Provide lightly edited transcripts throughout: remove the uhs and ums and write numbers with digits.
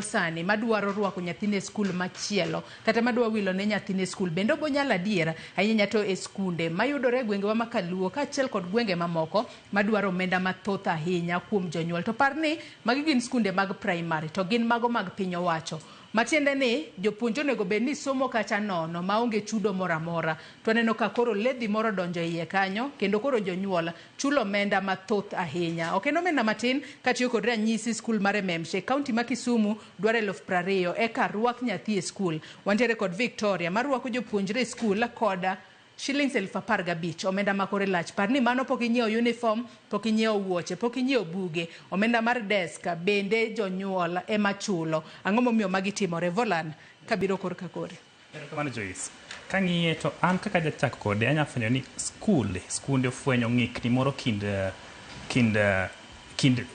Sani madwaro rwako nyathine e skul machielo kata madwa wilo ne nyathine e skul bende obonyalo adier ahinya to e skunde mayudore e gwengewa ma Kaluo kaachiel kod gwenge mamoko madwaro omenda mathoth ahinya kuom jonyuol. To par ni magi gin skunde mag primary to gin mago mag piny owacho matiende ni jopuonj onego bed ni somo kacha nono maonge chudo moro amora. To waneno ka koro ledhi moro odonjo e iye kanyo kendo koro jonyuol chulo omenda mathoth ahinya. Ok en omenda matin katiyo kod ranyisi skul mar MMC e kaunti ma Kisumu dwaro 20,000 eka rwak nyathi e skul. Wantiere kod Victoria marwako jopuonjre e skul kod shillings 15,000 omenda ma kore lach. Par ni mano pok inyiewo uniform, pok inyiewo wuoche, pok inyiewo buge. Omenda mar desk bende jonyuol ema chulo. Ang'o momiyo magi timore? Volan kabiro korka kori. Erokamano Joyce. Kang'iye to an kaka jachak kode anya fwenyo ni skul, skunde ofwenyo ng'ikni moro kind kind kind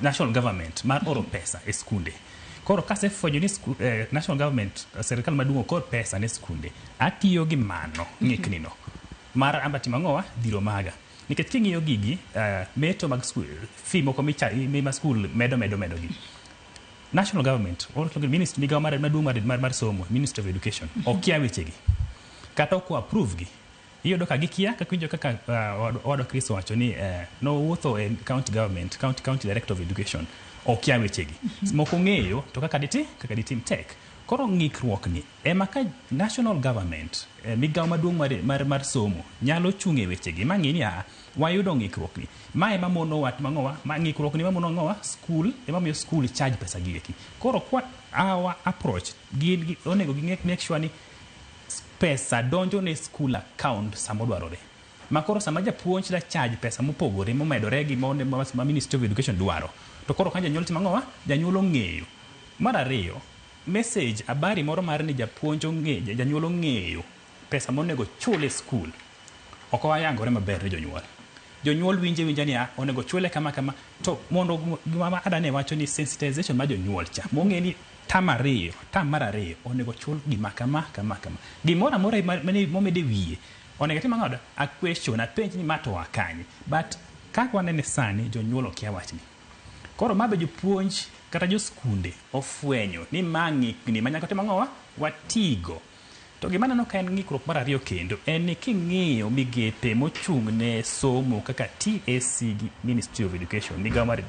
national government mar oro pesa e skunde. Koro kasefwenyo ni sku, national government, sirikal maduong' ok or pesa ne skunde, atiyo gi mano ng'ikni no mar amba timo ang'owa dhiro maga. Nikech king'iyo gigi, meto mag skul, fee moko micha, ma skul medo medo medo gi. National government, or ministry, migawo mar maduong' mar, mar, mar somo, Ministry of Education, okia wechegi. Kata ok approve gi. Iyudo ka gikia, kaka winjo kaka owadwa Chris owacho ni nowuotho e county government, county director of education, okia wechegi. Moko ong'eyo to kaka diti, kaka ditim tek. Koro ng'ikruok ni ema ka national government, migawo maduong' mar, mar, mar somo nyalo chung' e wechegi ma ng'i ni a wayudo ng'ikruok ni. Ma ema monowa timo ang'owa? Ma ng'ikruok ni ema mono ang'owa? Skul, ema miyo skul charge pesa gi eki. Koro kwa our approach, gin gi, onego gi make sure ni pesa donjo ne school account sama odwarore. Ma koro sama japuonj da charge pesa mopogore momedore gi ma Ministry of Education dwaro. To koro ka janyuol timo ang'owa? Janyuol ong'eyo. Mar ariyo, message, habari moro mar ni japuonj ong'eyo, janyuol ong'eyo pesa monego chul e skul. Ok oyangore maber ne jonyuol. Jonyuol winje winja niya, onego chule kama kama. To mondo gima Ada ne wacho ni sensitization mar jonyuol cha, mong'e ni term ariyo, term mar ariyo, onego chul gima kama, kama, kama. Gimoro amora momed e wiye, onego atim ang'o? A question, apenj ni ma to oa kanye. But kaka wanene sani, jonyuol okia wachni. Koro ma be jopuonj kata joskunde ofwenyo ni ma ng'ikni ma nyaka tim ang'owa? Watigo. To gima aneno ka en ng'ikruok mar ariyo kendo en ni king'iyo migepe mochung' ne somo kaka TSC gi Ministry of Education, migawo mar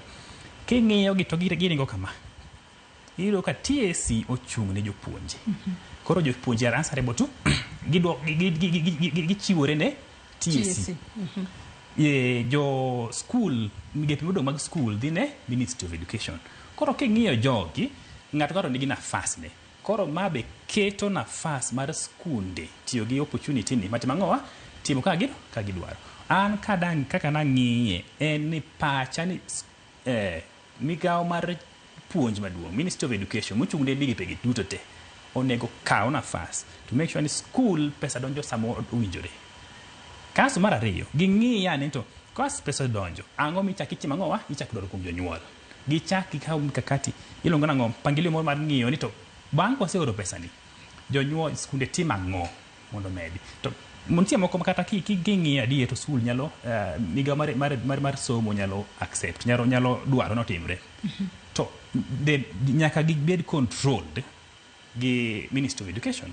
king'iyo gi to giringo kama. Iyudo ka TSC ochung' ne jopuonje. Koro jopuonje are answerable to gichiwore ne TSC. Jo school, migepe modong' mag school dhi ne Ministry of Education. Koro king'iyo jogi, ng'ato ka ng'ato nigi nafas ne. Koro ma be keto nafas mar skunde tiyo gi opportunity ni matimo ang'owa? Timo kaka kaka gidwaro. An kadang' kaka nang'iye en ni pacha ni migawo mar puonj maduong', Ministry of Education mochung' ne migepe gi duto te onego kaw nafas to make sure ni school pesa donjo sama owinjore. Kasto mar ariyo, ging'i ane to kas pesa odonjo, ang'o michak itimo ang'owa? Ichak dwaro kuom jonyuol. Gichak gikaw mikakati, iluongo nang'o, mpangilio moro mar ng'iyo ni to bang' kwaseoro pesa ni, jonyuol skunde timo ang'o mondo omedi. To nitie moko kata king'iyo adier to skul nyalo, migawo mar, mar, mar, mar somo nyalo accept, nyalo, nyalo dwaro notimre. To nyaka gibed controlled gi Ministry of Education.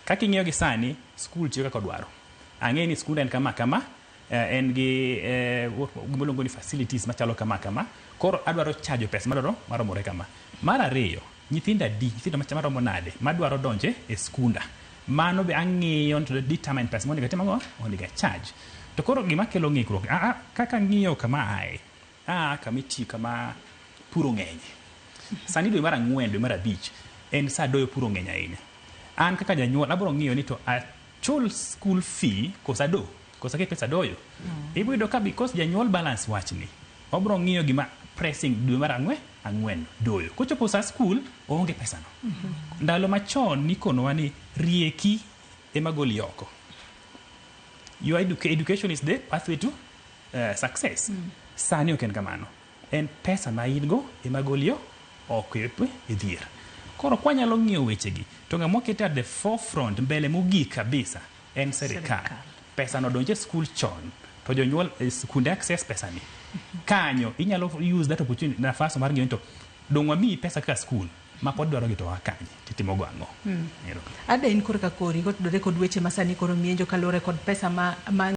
Kaka ing'iyo gi sani, skul tiyo kaka odwaro. Ang'e ni skunda en kama kama, en gi gima iluongo ni facilities machalo kama kama, koro adwaro chajo pesa madwaro maromore kama. Mar ariyo, nyithindo adi, nyithindo maromo nade madwaro donje e skunda. Mano be ang'iyo to determine pesa monego atim ang'o? Onego a charge. To koro gima kelo ng'ikruok, kaka ang'iyo kama ae, aa kama itiyo kama puro ng'enye. Sani dwe mar ang'wen, dwe mar abich, en sa doyo puro ng'eny ahinya. An kaka janyuol abiro ng'iyo ni to achul school fee koso ado, koso aket pesa doyo. Ibiro yudo ka because janyuol balance wachni, obiro ng'iyo gima pressing dwe mar ang'wen, ang'wen doyo. Kochopo sa school, oonge pesa no. Ndalo machon nikonowa ni rieki ema goli oko. Your education is the pathway to success. Sani ok en kamano. En pesa ma in go ema goli oko e dhier. Koro kwanyalo ng'iyo wechegi, to ng'ama okete at the forefront, mbele mogik kabisa, en serikal. Pesa no donje skul chon, to jonyuol skunde access pesa ni. Kanyo, inyalo use that opportunity, nafas mar ng'iyo ni to dong' wamiyi pesa kaka skul. Ma pod dwaro gi to a kanye titimo go ang'o? Ada in korka kori kotudore kod weche masani koro mienjo kaluwore kod pesa ma